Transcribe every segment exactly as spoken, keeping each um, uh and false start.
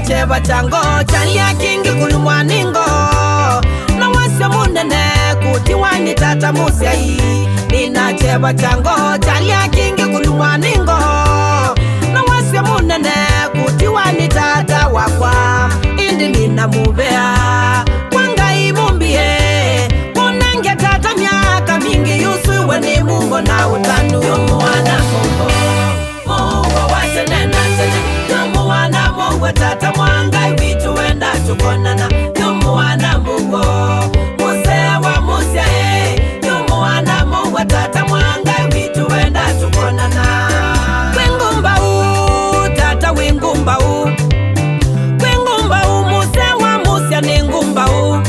Kyeva kya ngoo kyalya kĩngĩ kũlumwa nĩ ngoo, na wasyo mũnene kũtiwa nĩ tata mũsyai. Nĩna kyeva kya ngoo kyalya kĩngĩ kũlumwa nĩ ngoo, na wasyo mũnene kũtiwa nĩ tata wakwa. Ĩndĩ nĩna mũvea kwa Ngai mũmbie, kũnenge tata myaka mingĩ yusũiwe nĩ mumo na ũtanu. Yu mwana mũmbo, mũuo wa tene na tene, yu mwana mũuo tata mwa Ngai witũ wenda tũkonana. Yu mwana mũuo, mũsee wa mũsyae, yu mwana mũuo tata mwa Ngai witũ wenda tũkonana. Kwĩ ngũmbaũ, tata wĩ ngũmbaũ. Kwĩ ngũmbaũ, mũsee wa mũsya nĩ ngũmbaũ.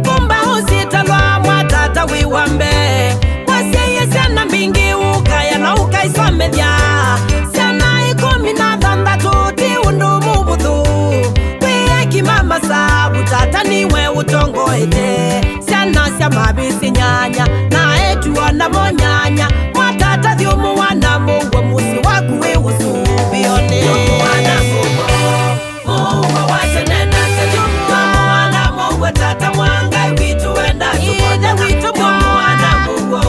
Ngũmbaũ syĩtalwa mwa tata wĩ wa mbee. Wasyaie syana mbingĩ ũkaya na ũkaisomethya. Syana ĩkũmi na thanthatũ ti ũndũ mũvũthũ. Kwĩ eki ma masavu tata nĩwe ũtongoete. Syana sya mavĩsĩ nyanya, na etu o namo nyanya, mwa tata thyũmũa na mũuo mũsyĩ waku wĩ ũsũvĩonĩ. Mũuo wa tene na tene, yu mwana mũuo tata mwa Ngai witũ wenda tũkonana. Yu mwana mũuo,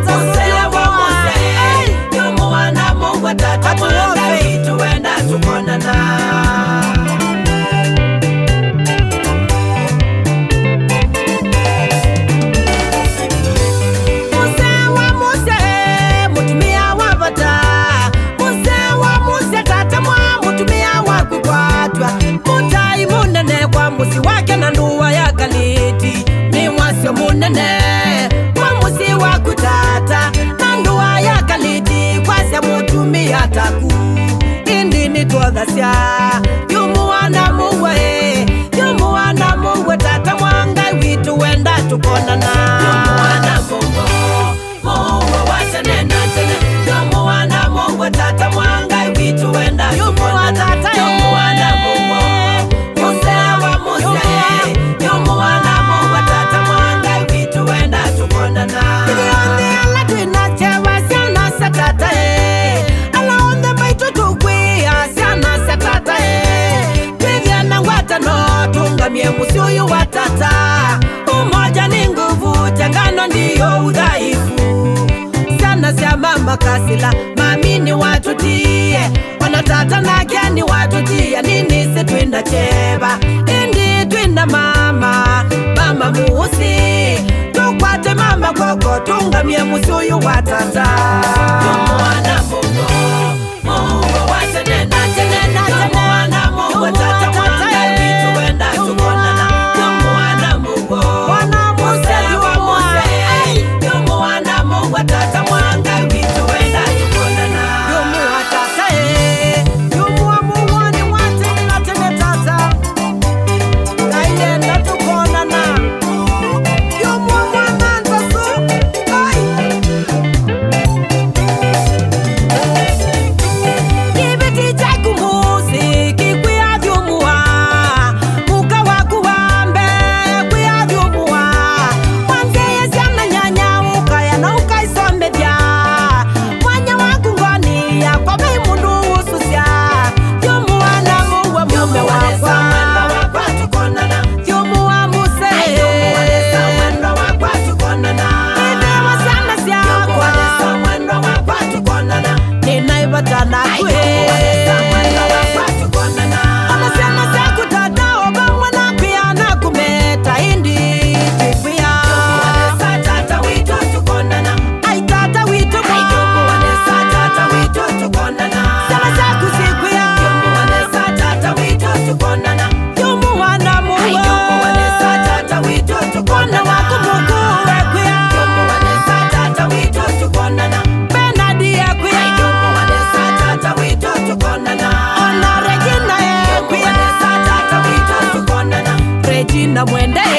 mũsee wa mũsee, yu mwana mũuo tata mwa Ngai witũ wenda tũkonana. Mũsee wa mũsee, mũtumĩa wa vata. Mũsee wa mũsee, tata mwa mũtumĩa waku kwatw'a. Mũtai mũnene kwa mũsyĩ wake na ndũa ya kalĩti. Nĩ wasyo mũnene kwa mũsyĩ waku tata, na ndũa ya kalĩti kwasya mũtumĩa taku. Ĩndĩ nĩtwothasya yu mwana mũuo, ĩ, yu mwana mũuo tata mwa Ngai witũ wenda tũkonana. Yu mwana mũuo, mũuo wa tene na tene, yu mwana mũuo tata mwa Ngai witũ wenda tũkonana. Yu mwana mũuo, mũsee wa mũsee, yu mwana mũuo tata mwa Ngai witũ wenda tũkonana. Ithyonthe ala twĩna kyeva syana sya tata, ĩ, ala onthe maitũ tũkwĩa syana sya tata, ĩ, twĩthĩa na ngwatano tũũngamye mũsyĩ ũyũ wa tata. Umoja ni nguvu, tengano ndiyo udhaifu. Syana sya mama Kasila, mami nĩwatũtie, ona tata nake nĩwatũtie, nĩnĩsĩ twĩna kyeva, ĩndĩ twĩna mama, mama Mũũsĩ. Tũkwate mama kw'oko, tũũngamye mũsyĩ ũyũ wa tata. Yu mwana mũuo, mũuo wa tene na tene, yu mwana mũuo tata mwa Ngai witũ wenda tũkonana. Yu mwana mũuo, mwana mũsee wa mũsee, yu mwana mũuo tata mwa Ngai witũ wenda tũkonana. Yu mwana tata, ĩ, yu mwana mũuo nĩ wa tene na tene tata. Ngai enda tũkonana. Yu mwana nzasu, ai. Kĩveti kyaku mũsyĩ kĩkwĩa thyũmũa, mũka waku wa mbee kwĩa thyũmũa, wanzĩĩe syana nyanya ũkaya na ũkaisomethya, mwanya waku ngoni yakwa vai mũndũ ũũsusya, thyũmũa na mũuo mũme wakwa. Thyũmũa mũsee. Ai, thyũmũa nesa mwendwa wakwa tũkonana. Ĩthĩwa syana syakwa. Thyũmũa nesa mwendwa wakwa tũkonana. Nĩnaĩ vata naku. Ai, thyũmũa nesa mwendwa wakwa tũkonana. Ona syana syaku tata o vamwe nakwĩa na kũmeta ĩndĩ twĩkwĩa. Thyũmũa nesa tata witũ tũkonana. Ai, tata witũ mwa. Ai, thyũmũa nesa tata witũ tũkonana. Syana syaku syĩkwĩa. Thyũmũa nesa tata witũ tũkonana. Thyũmũa na mũuo. Ai, thyũmũa nesa tata witũ tũkonana. Ona waku mũkũũ ekwĩa. Thyũmũa nesa tata witũ tũkonana. Bernard ekwĩa. Ai, thyũmũa nesa tata witũ tũkonana. Ona Regina ekwĩa. Thyũmũa nesa tata witũ tũkonana. Regina Mwende.